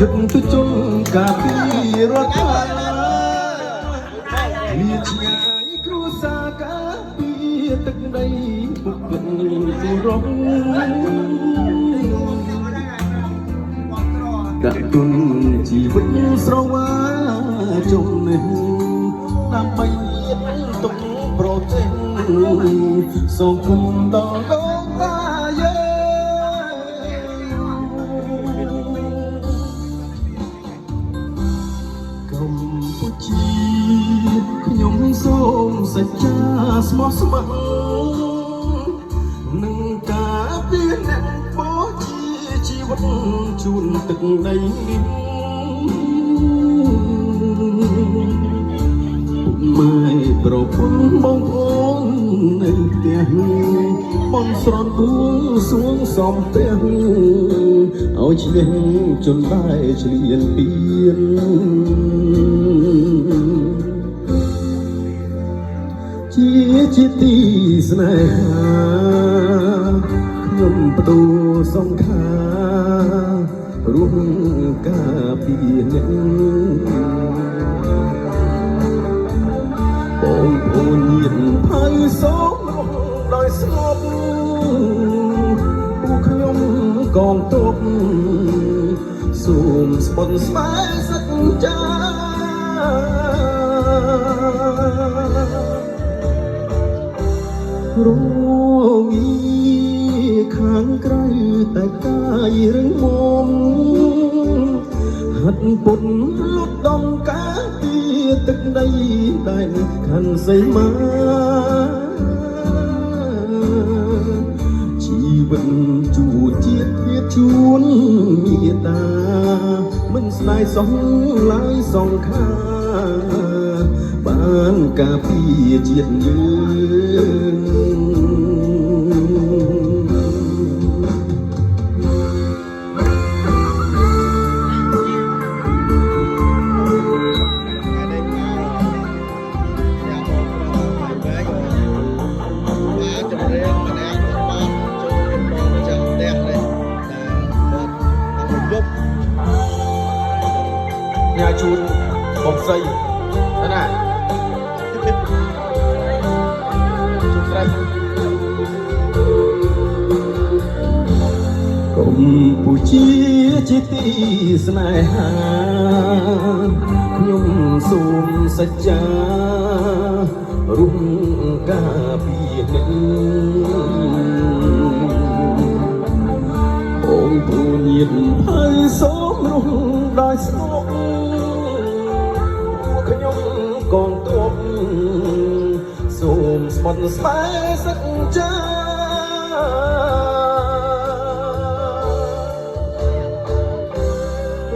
យុទ្ធជនការពីរដ្ឋាលាឆ្ងាយគ្រួសារការពីទឹកដីពុកគិនគោរពដាក់ទុនជីវិតស្រវាជុំនេះដើម្បីទុកប្រទេសសូមគុំដល់ដងតាយើង កម្ពុជាខ្ញុំសូមសច្ចាស្មោះស្ម័គ្រនឹងការពារអ្នកបូជាជីវិតជូនទឹកដីនេះពុកម៉ែប្រពន្ធបងប្អូននៅផ្ទះបងស្រន់បួងសួងសំព្រះឲ្យឈ្នះជនដែរឆ្លៀនពៀន ជាជាទីស្នេហាខ្ញុំបដូរសង្ខាររួមការពីអ្នកបងប្អូនញាតិភ័យសូមរំដោយស្ងប់ពួកខ្ញុំកងទ័ពសូមស្បន់ស្មែសត្ចា រងីខាងក្រៅតែកាយរឹងមាំហាត់ពុនលុតដំកាពីទឹកដីដែនខណ្ឌសីមាជីវិតជួជាតិវាជួនមេត្តាមិនស្ដាយសងឡើយសងខា បានការពារជាតិយើង ថ្ងៃនេះអ្នកបងប្រុសវែងបានចម្រៀងម្នាក់បាទចូលបងម្ចាស់ផ្ទះនេះដែលគាត់បានយប់ ញ៉ាជូនបងស្រីណាជូនស្រីកម្ពុជាជាទីស្នេហាខ្ញុំសូមសច្ចារួមការពារអ្នកបងប្អូនញាតិភ័យសូមរំដោយស្ងប់ខ្ញុំកងទ័ពសូមស្បន់ស្បែសត្ចា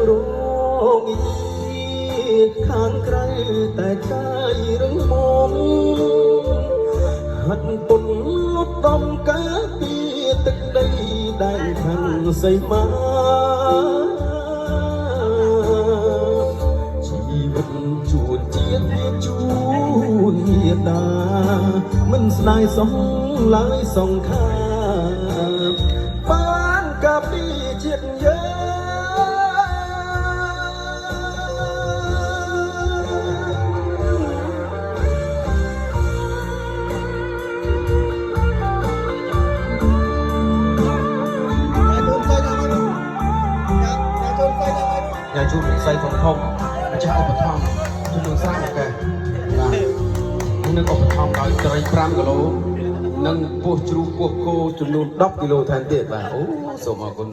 រងីខាងក្រៅតែកាយរឹងមាំហាត់ពុនលុតដំកាពីទឹកដីដែនខណ្ឌសីមាជីវិតជួនជាតិវាជួនមេត្តាមិនស្ដាយសងឡើយសងខាបានកាពីជាតិយើង ញ៉ាជូនស្អីដល់ញ៉ាញ៉ាជូនស្អីដល់ ញ៉ាជូនស្អីធំធំម្ចាស់ឧបត្ថម្ភចំនួន30កែបាទនឹងឧបត្ថម្ភដោយត្រី5គីឡូនិងពោះជ្រូកពោះគោចំនួន10គីឡូថែមទៀតបាទអូសូមអរគុណ